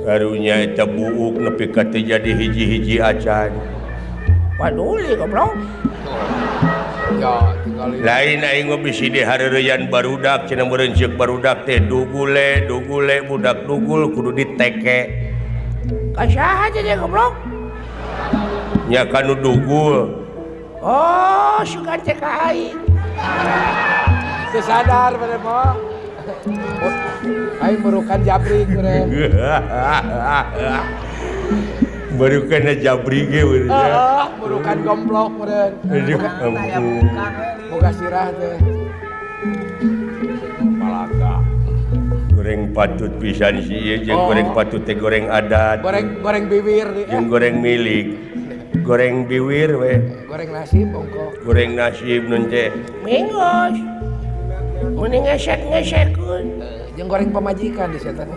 Karunya eta buuk nepi ka teu jadi hiji-hiji acan. Paduli goblok. Ya, tinggal Lain aing mah bisi dihareureyan barudak cenah meureun ceuk barudak teh dugule dugule budak dugul kudu diteke. Ka saha jadi goblok? Nya kanu dugul. Oh, sugan teh ka aing. Teu sadar mere mah. Aing merukan jabrik mere. Baru kena jabri ge meureun nya. Heeh, merukan gomplok meureun. Aduh, ampun. Boga sirah teh. Malaga. Goreng patut pisan si ieu jeung Oh. goreng patut teh goreng adat. Goreng goreng bibir di. Jeung goreng milik. Goreng biwir we. Goreng nasib ongko. Goreng nasib nun teh. Mingos. Mending ngesek-ngesekeun. Jeung goreng pamajikan di setan.